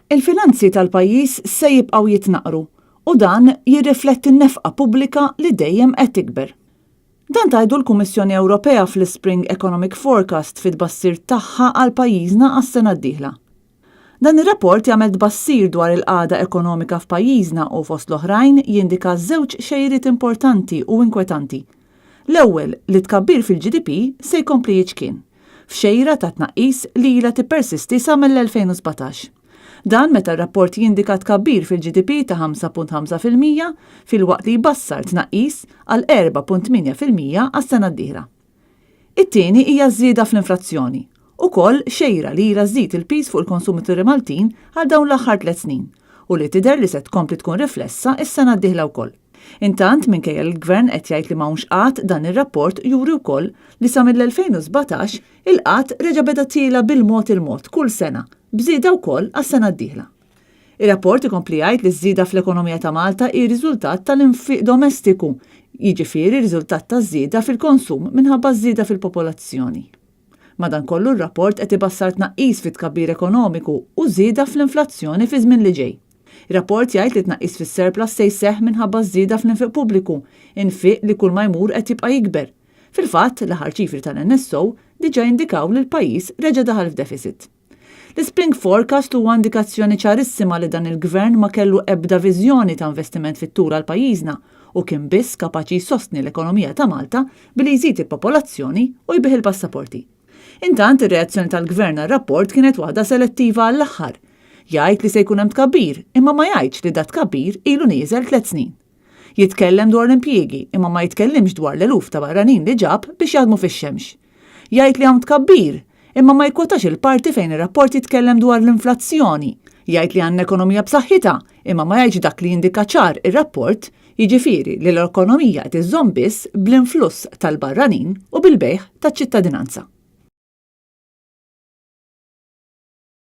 Il-finanzi tal-pajjiż se jibqgħu jitnaqqru u dan jirrifletti n-nefqa pubblika li dejjem qed tikber. Dan tgħidu l-Kummissjoni Ewropea fl-Ispring Economic Forecast fit-tbassir tagħha għal pajjiżna għas-sena d-dieħla. Dan ir-rapport jagħmel tbassir dwar il-qagħda ekonomika f'pajjiżna u fost l-oħrajn jindika żewġ xejriet importanti u inkwetanti. L-ewwel, li t-tkabbir fil-GDP se jkompli jiċkien, f'xejra ta' tnaqqis li ilha tippersisti sa mill-2017. Dan meta r-rapport jindika tkabbir fil-GDP ta' 5.5% filwaqt li jbassar tnaqqis għal 4.8% għas-sena d-dieħla. It-tieni hija ż-żieda fl-inflazzjoni, ukoll xejra li ilha żżid il-piż fuq il-konsumituri Maltin għal dawn l-aħħar tlett snin u li tidher li se tkompli tkun riflessa s-sena d-dieħla wkoll. Intant, minkejja li l-Gvern qed jgħid li m'hawnx qgħad, dan ir-rapport juri wkoll li sa mill-2017 il-qgħad reġa' beda tiela' bil-mod il-mod kull sena, b'żieda wkoll għas-sena d-dieħla. Ir-rapport ikompli jgħid li ż-żieda fl-ekonomija ta' Malta hi riżultat tal-infiq domestiku, jiġifieri riżultat taż-żieda fil-konsum minħabba ż-żieda fil-popolazzjoni. Madankollu r-rapport qed ibassar tnaqqis fit-tkabbir ekonomiku u żieda fl-inflazzjoni fiż-żmien li ġej. Ir-rapport jgħid li t-tnaqqis fis-surplus se jseħħ minħabba ż-żieda fl-infiq pubbliku, infiq li kull ma jmur qed jibqa' jikber. Fil-fatt, l-aħħar ċifri tal-NSO diġà jindikaw li l-pajjiż reġa' daħal f'deficit. L-Ispring Forecast huwa indikazzjoni ċarissima li dan il-Gvern ma kellu ebda viżjoni ta' investiment fit-tul għal pajjiżna u kien biss kapaċi jsostni l-ekonomija ta' Malta billi jżid il-popolazzjoni u jbigħ il-passaporti. Intant, ir-reazzjoni tal-Gvern għar-rapport kienet waħda selettiva għall-aħħar. Jgħid li se jkun hemm tkabbir, imma ma jgħidx li dat-tkabbir ilu nieżel tlett snin. Jitkellem dwar l-impjiegi, imma ma jitkellimx dwar l-eluf ta' barranin li ġab biex jaħdmu fix-xemx. Jgħid li hawn tkabbir, imma ma jikkwotax il-parti fejn ir-rapport jitkellem dwar l-inflazzjoni. Jgħid li għandna ekonomija b'saħħitha, imma ma jgħidx dak li jindika ċar ir-rapport, jiġifieri li l-ekonomija qed iżżomm biss bl-influss tal-barranin u bil-bejgħ taċ-ċittadinanza.